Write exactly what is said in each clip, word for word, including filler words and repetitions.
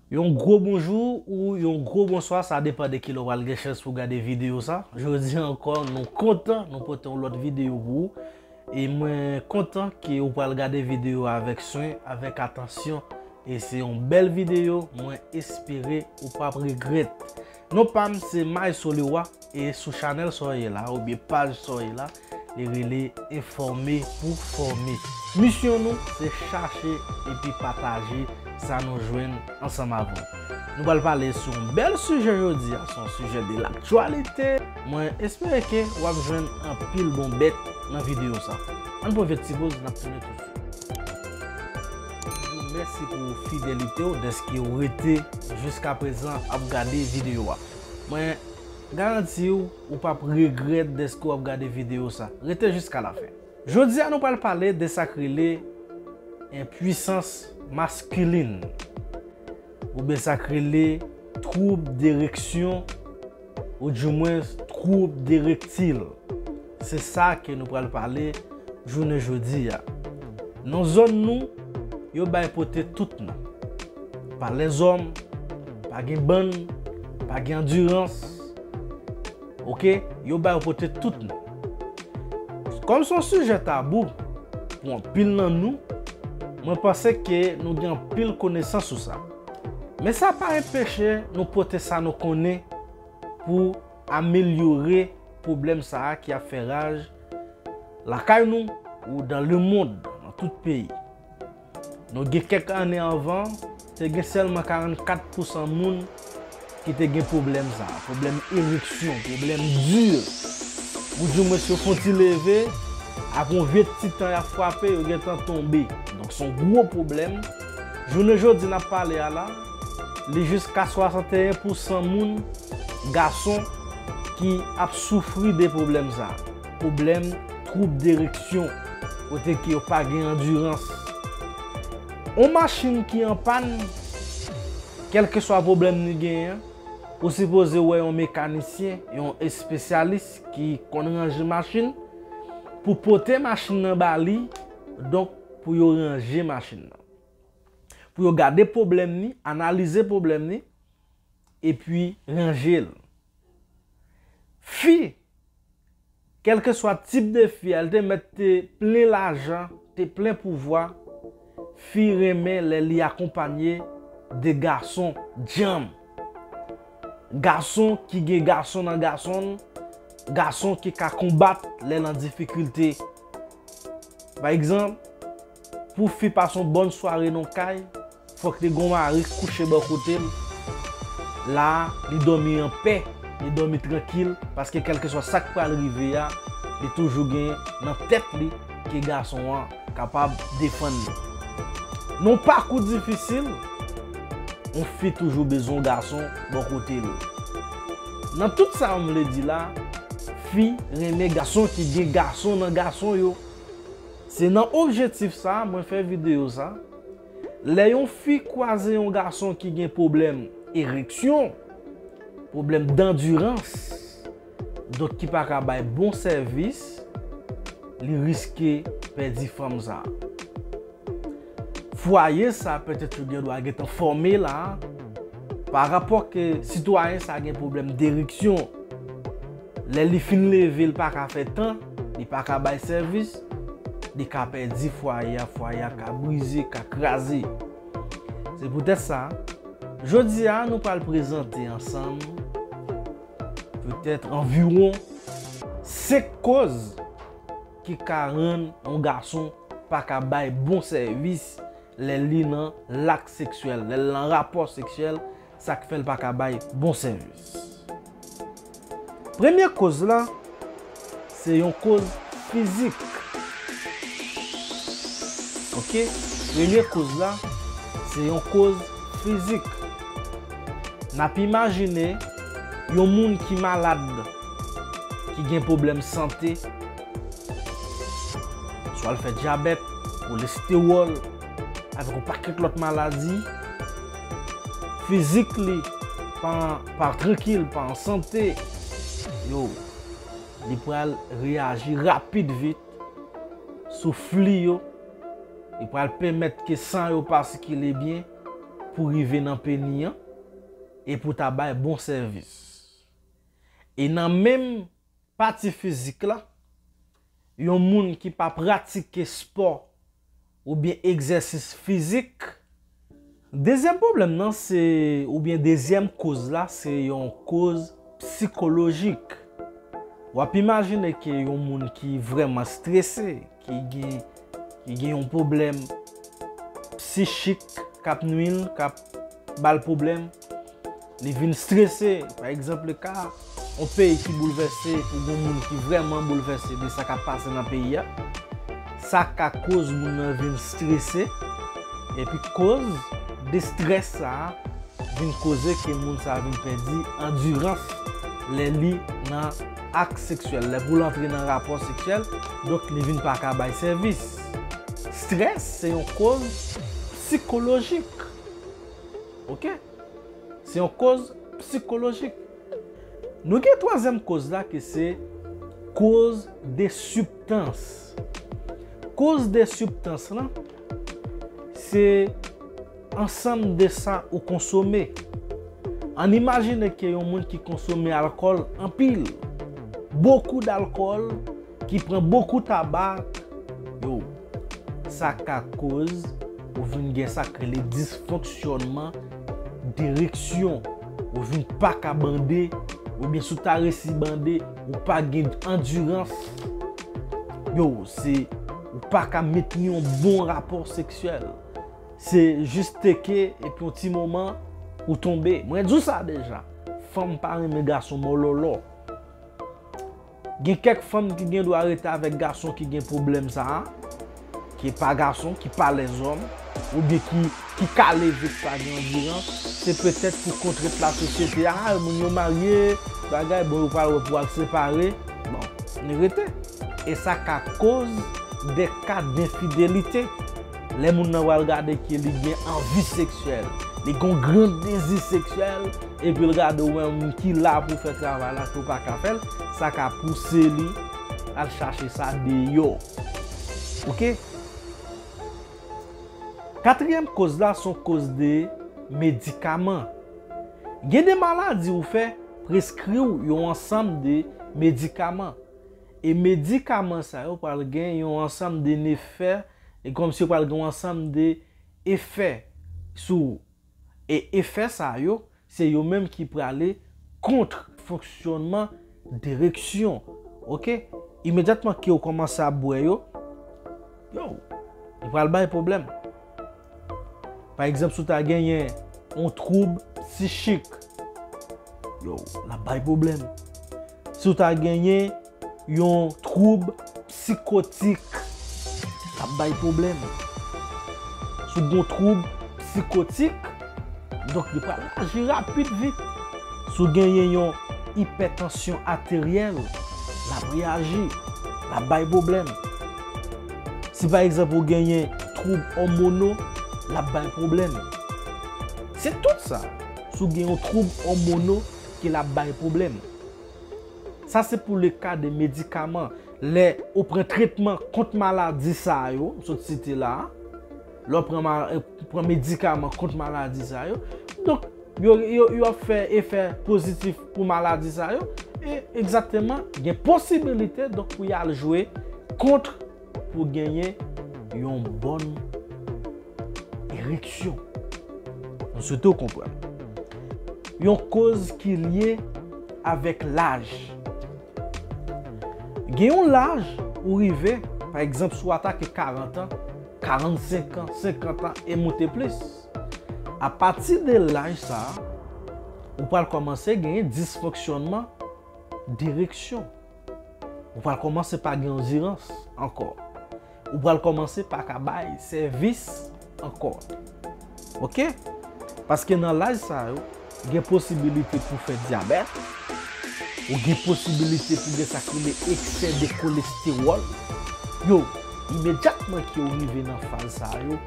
Yon gwo bonjou ou yon gwo bonswa, sa depann de kilè w pral gen chans pou gade videyo sa. Jodi ankò, nou kontan, nou pote yon lòt videyo pou ou. E mwen kontan ke ou pral gade videyo avèk swen, avèk atansyon. E se yon bèl videyo, mwen espere ou p ap regrèt. Non pa m se Maestro Leroy, e sou chanèl sa w ye la, oubyen paj sa w ye la, li rele Enfòme pou Fòme. Misyon nou, se chache epi pataje sa nou jwenn ansanm avè w. Nou pral pale sou yon bèl sijè jodi a, se yon sijè de laktyalite. Mwen espere ke w ap jwenn anpil bon bèt nan videyo sa. Ann pran yon ti poz, n ap tounen tousuit. Mèsi pou fidelite w, dèske w rete jiskaprezan ap gade videyo a. Mwen garanti w, ou p ap regrèt dèske w ap gade videyo sa. Rete jiska lafen. Jodi a, nou pral pale de sa k rele enpwisans maskilin, oubyen sa k rele twoub dereksyon, oudimwens twoub derektil. Se sa ke nou pral pale jounen jodi a. Nan zòn nou, yo bay pote tout non. Pa lèzòm, pa gen bann, pa gen andirans. Oke, yo bay yo pote tout non. Kòm se yon sijè tabou pou anpil nan nou, mwen panse ke nou gen anpil konesans sou sa. Men sa pa enpeche nou pote sa nou konnen pou amelyore pwoblèm sa a ki ap fè raj lakay nou ou dans le monde, nan tout peyi. Nou gen kèk ane anvan, te gen sèlman karannkat pousan moun ki te gen pwoblèm sa a, pwoblèm ereksyon, pwoblèm di. Oudimwens yo fè yon ti leve, apre yon vye ti tan y ap frape, yo gentan tonbe. Donk, se yon gwo pwoblèm. Jounen jodi n ap pale a la, li jiska swasanteyen pousan moun, gason, ki ap soufri de pwoblèm sa a. Pwoblèm twoub dereksyon, kote ke yo pa gen andirans. Yon machin ki an pàn, kèlkeswa pwoblèm li genyen, ou sipoze wè yon mekanisyen, yon espesyalis ki konn ranje machin, pou pote machin nan ba li, donk pou yo ranje machin nan. Pou yo gade pwoblèm li, analize pwoblèm li, epi ranje l. Fi, kèlkeswa tip de fi a, li te mèt te plen lajan, te plen pouvwa, fi renmen lè li akonpanye de gason djanm. Gason ki gen gason nan gason l, gason ki ka konbat lè l an difikilte. Pa egzanp, pou fi pase yon bòn sware nan kay, fòk li gen yon mari k kouche bò kote l. La a, li dòmi anpè, li dòmi trankil, paske kèlkeswa sa k pral rive a, li toujou gen nan tèt li ke gason an kapab defann li. Nan yon pakou difisil, yon fi toujou bezwen yon gason bò kote l. Nan tout sa m vle di la, fi renmen gason ki gen gason nan gason yo. Se nan objektif sa a mwen fè videyo sa. Lè yon fi kwaze yon gason ki gen pwoblèm ereksyon, pwoblèm dandirans, donk ki pa ka bay bon sèvis, li riske pèdi fanm sa a. Fwaye sa a petèt yo gen dwa gentan fòme la, pa rapò ke sitwayen sa a gen pwoblèm dereksyon. Lè li fin leve, li pa ka fè tan, li pa ka bay sèvis, li ka pèdi fwaye a, fwaye a ka brize, ka kraze. Se poutèt sa, jodi a, nou pral prezante ansanm petèt anviwon senk koz ki ka rann yon gason pa ka bay bon sèvis lè li nan lak seksyèl, lè l nan rapò seksyèl, sa k fè l pa ka bay bon sèvis. Premye koz la, se yon koz fizik. Oke? Premye koz la, se yon koz fizik. N ap imajine yon moun ki malad, ki gen pwoblèm sante, swa l fè dyabèt, kolestewòl, avèk yon pakèt lòt maladi, fizik li pa, pa trankil, pa an sante, yo, li pral reyaji rapid vit sou fli yo, li pral pèmèt ke san yo pa sikile byen, pou rive nan peni an e pou ta bay bon sèvis. E nan menm pati fizik la, yon moun ki pa pratike spò oubyen egzèsis fizik. Dezyèm pwoblèm nan se, oubyen dezyèm koz la, se yon koz sikolojik. W ap imajine ke yon moun ki vrèman strese, ki gen, ki gen yon pwoblèm psichik k ap nwi l, k ap ba l pwoblèm, li vin strese. Pa egzanp, le ka, yon peyi ki boulvèse, pou gen moun ki vrèman boulvèse de sa k ap pase nan peyi a, sa ka koz moun nan vin strese, epi koz de strès sa a vin koze ke moun sa a vin pèdi andirans lè li nan ak seksyèl, lè pou l antre nan rapò seksyèl, donk li vin pa ka bay sèvis. Strès se yon koz sikolojik. Oke? Se yon koz sikolojik. Nou gen twazyèm koz la ki se koz de sibstans. Koz de sibstans lan, se ansanm de sa ou konsome. Ann imajine ke yon moun ki konsome alkòl anpil, bokou dalkòl, ki pran bokou tabak, yo, sa ka koz ou vin gen sa k rele disfonksyònman dereksyon. Ou vin pa ka bande, oubyen si w ta resi bande, ou pa gen andirans. Yo, se, ou pa ka mentni yon bon rapò seksyèl. Se jis teke, epi yon ti moman, ou tonbe. Mwen di w sa deja. Fanm pa renmen gason mòlòlò. Gen kèk fanm ki gen dwa rete avèk gason ki gen pwoblèm sa a, ki pa gason, ki pa lèzòm, oubyen ki, ki ka leve, ki pa gen andirans, se petèt pou kontrent lasosyete a, moun yo marye, bagay, bon, yo pral wè pou al separe. Bon, li rete. E sa ka koz de ka denfidelite. Lè moun nan pral gade ke li gen anvi seksyèl, li gen yon gran dezi seksyèl, epi l gade w menm ki la pou fè travay la, ke w pa ka fè l, sa ka pouse li al chache sa deyò. Oke? Katriyèm koz la, se yon koz de medikaman. Gen de maladi ou fè, preskri w yon ansanm de medikaman. E medikaman sa yo pral gen yon ansanm de nefè, e kòmsi yo pral gen yon ansanm de efè sou ou. E efè sa yo, se yo menm ki prale kont fonksyònman direksyon. Oke? Imedyatman ke w kòmanse ap bwè yo, yo, li pral bay pwoblèm. Pa egzanp, si w ta genyen yon twoub psichik, yo, l ap bay pwoblèm. Si w ta genyen yon twoub psikotik, l ap bay pwoblèm. Si w gen yon twoub psikotik, donk li pral aji rapid vit. Si w genyen yon ipètansyon ateryèl, l ap reyaji, l ap bay pwoblèm. Si pa egzanp ou genyen twoub òmono, l ap bay pwoblèm. Se tout sa. Si w gen yon twoub òmono ke l ap bay pwoblèm. Sa se pou le ka de medikaman. Lè ou pran tretman kont maladi sa yo, m sot site la a, lè w pran, ma- pran medikaman kont maladi sa yo, donk, yo, yo, yo ap fè efè pozitif pou maladi sa yo. E egzakteman, gen posibilite, donk, pou y al jwe kont pou genyen yon bòn ereksyon. Mwen swete w konprann. Yon koz ki lye avèk laj. Gen yon laj ou rive, pa egzanp, si w atake karant an, karannsenk an, senkant an e moute plis. Apati de laj sa a, ou pral kòmanse genyen disfonksyònman direksyon. Ou pral kòmanse pa gen andirans ankò. Ou pral kòmanse pa ka bay sèvis ankò. Oke? Paske nan laj sa yo, gen posibilite pou fè dyabèt, ou gen posibilite pou gen sa k rele eksè de kolestewòl. Yo, imedyatman ke w rive nan faz sa yo,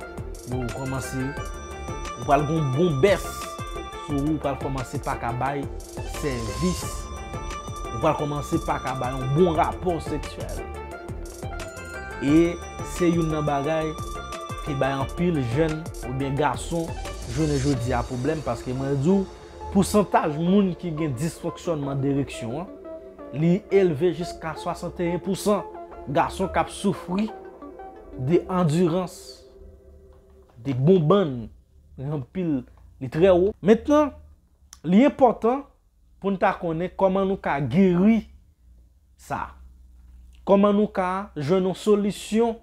yo kòmanse, ou pral gen yon bon bès sou ou, ou pral kòmanse pa ka bay sèvis. Ou pral kòmanse pa ka bay yon bon rapò seksyèl. E se youn nan bagay ki bay anpil jèn oubyen gason Jounen jodi a pwoblèm, paske mwen di w, pousantaj moun ki gen disfonksyònman dereksyon an, li elve jiska swasanteyen pousan. Gason k ap soufri de andirans, de bon bann, li anpil, li trè wo. Mentnan, li enpòtan pou n ta konnen kòman nou ka geri sa. Kòman nou ka jwenn yon solisyon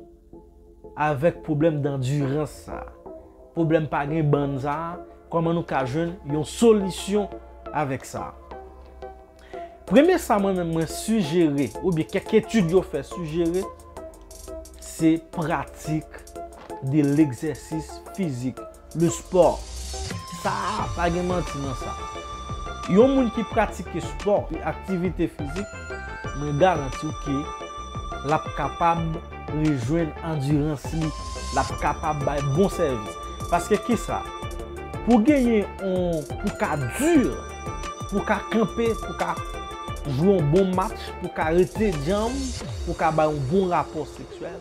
avèk pwoblèm dandirans sa. Pwoblèm pa gen bann sa, kòman nou ka jwenn yon solisyon avèk sa. Premye sa mwen menm mwen sijere, oubyen kèk etid yo fè sijere, se pratik de legzèsis fizik, le sport. Sa, pa gen manti nan sa. Yon moun ki pratike spò, aktivite fizik, mwen garanti w ke l ap kapab rejwenn andirans li, l ap kapab bay bon sèvis. Paske kisa? Pou genyen on, pou ka di, pou ka kanpe, pou ka jwe yon bon match, pou ka rete djanm, pou ka bay yon bon rapò seksyèl,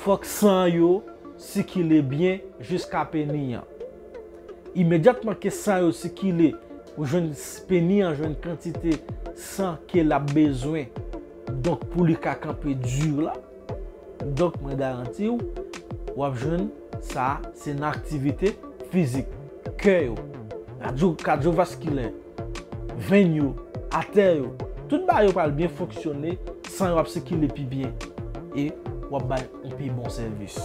fòk san yo sikile byen jiska peni an. Imedyatman ke san yo sikile, ou jwenn s-, peni an jwenn kantite san ke l ap bezwen. Donk, pou li ka kanpe di la, donk, mwen garanti w, w ap jwenn sa, se nan aktivite fizik, kè yo, radyo, kadyovaskilè, venn yo, atè yo, tout bagay yo pral byen fonksyone, san yo ap sikile pi byen, e w ap bay yon pi bon sèvis.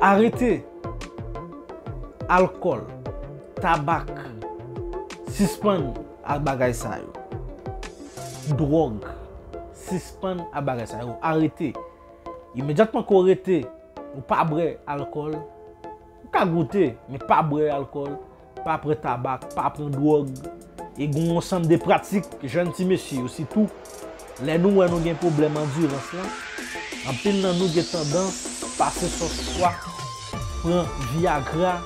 Arete alkòl, tabak, sispann ak bagay sa yo. Dwòg, sispann ak bagay sa yo. Arete. Imedyatman ke w rete, ou pa bwè alkòl, ou ka goute, men pa bwè alkòl, pa pran tabak, pa pran dwòg. E gen yon ansanm de pratik, jèn ti mesye yo sitou, lè nou wè nou gen pwoblèm andirans lan, anpil nan nou gen tandans pase sòs swa, pran Viagra,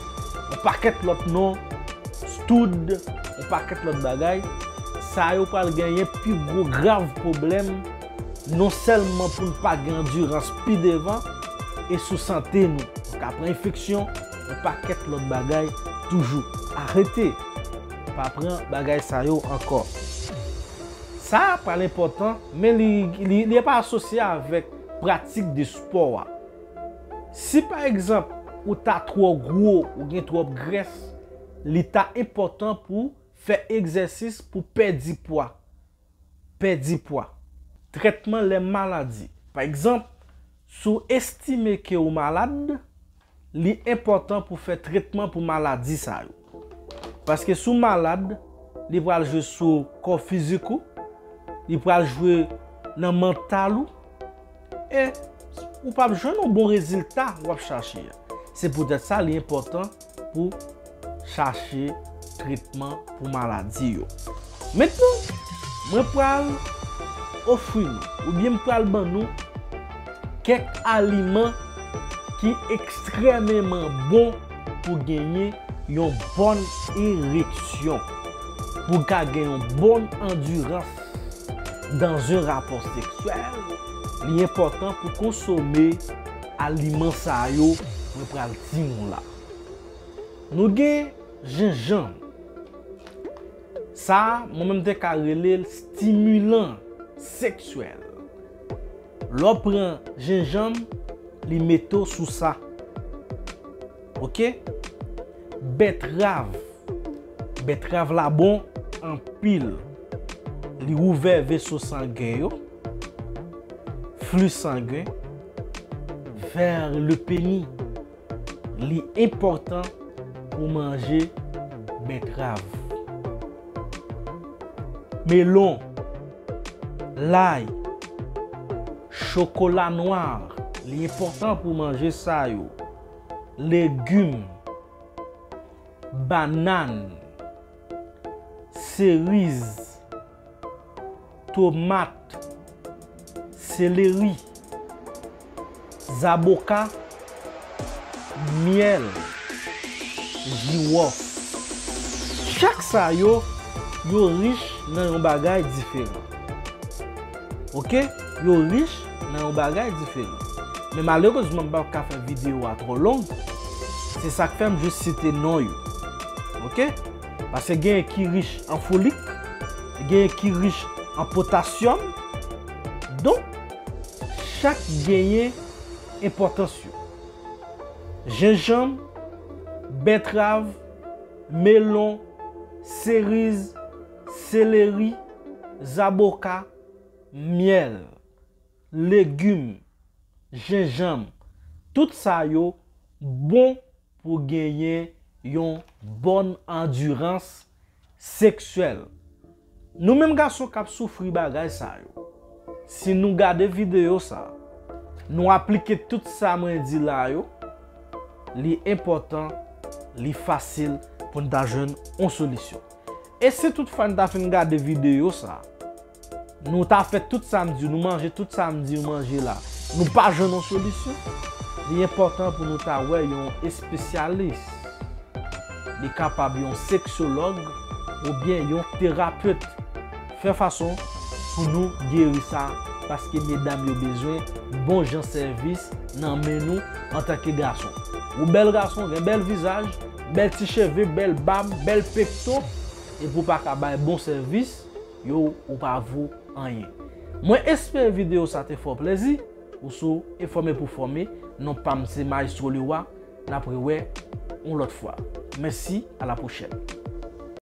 yon pakèt lòt non, stoud, yon pakèt lòt bagay. Sa yo pral genyen pi gwo grav pwoblèm, non sèlman pou n pa gen andirans pi devan, e sou sante nou. Nou ka pran enfeksyon, yon pakèt lòt bagay toujou. Arete! Pa pran bagay sa yo ankò. Sa pral enpòtan, men li, li, li pa asosye avèk pratik de spò a. Si pa egzanp, ou ta twò gwo, ou gen twòp grès, li ta enpòtan pou fè egzèsis pou pèdi pwa. Pèdi pwa. Trètman lè maladi. Pa egzanp, si w estime ke w malad, li enpòtan pou fè trètman pou maladi sa yo. Paske si w malad, li pral jwe sou kò fizik ou, li pral jwe nan mantal ou, e ou p ap jwenn yon bon rezilta w ap chache a. Se poutèt sa, li enpòtan pou chache tretman pou maladi yo. Mentnan, mwen pral ofri nou, oubyen m pral ban nou kèk aliman ki ekstrèmeman bon pou genyen yon bòn ereksyon. Pou ka gen yon bòn andirans dans un rapò seksyèl, li enpòtan pou konsome aliman sa yo mwen pral di nou la. Nou gen jenjanm. Sa a, mwen menm te ka rele l stimilan seksyèl. Lè w pran jenjanm, li mete w sou sa. Oke? Bètrav. Bètrav la bon anpil. Li ouvè veso sangen yo, fli sangen, vers le pénis. Li enpòtan pou manje bètrav. Melon, lay, chokola nwa, li enpòtan pou manje sa yo. Legim, banann, seriz, tomat, seleri, zaboka, myèl, jiwòf. Chak sa yo, yo rich nan yon bagay diferan. Oke? Yo rich nan yon bagay diferan. Men malerezman, m p ap ka fè videyo a twò long. Se sa k fè m jis site non yo. Oke? Paske genyen ki rich an folik, genyen ki rich an potasyòm. Donk, chak genyen enpòtans yo. Jenjanm, bètrav, melon, seriz, seleri, zaboka, myèl, legim, jenjanm, tout sa yo bon pou genyen yon bòn andirans seksyèl. Nou menm gason k ap soufri bagay sa yo, si nou gade videyo sa, nou aplike tout sa mwen di la yo, li enpòtan, li fasil pou n ta jwenn yon solisyon. E si toutfwa n ta fin gade videyo sa, nou ta fè tout sa m di, nou manje tout sa m di nou manje la, nou pa jwenn yon solisyon, li enpòtan pou nou ta wè yon espesyalis. Li kapab yon seksològ oubyen yon terapet. Fè fason pou nou geri sa, paske medam yo bezwen bon jan sèvis nan men nou antanke gason. Ou bèl gason, gen bèl vizaj, bèl ti cheve, bèl bab, bèl pekto, epi w pa ka bay bon sèvis, yo, ou pa vo anyen. Mwen espere videyo sa te fè w plezi. Ou sou Enfòme pou Fòme, non pa m se Maestro Leroy. N ap rewè yon lòt fwa. Mèsi, a la pwochèn.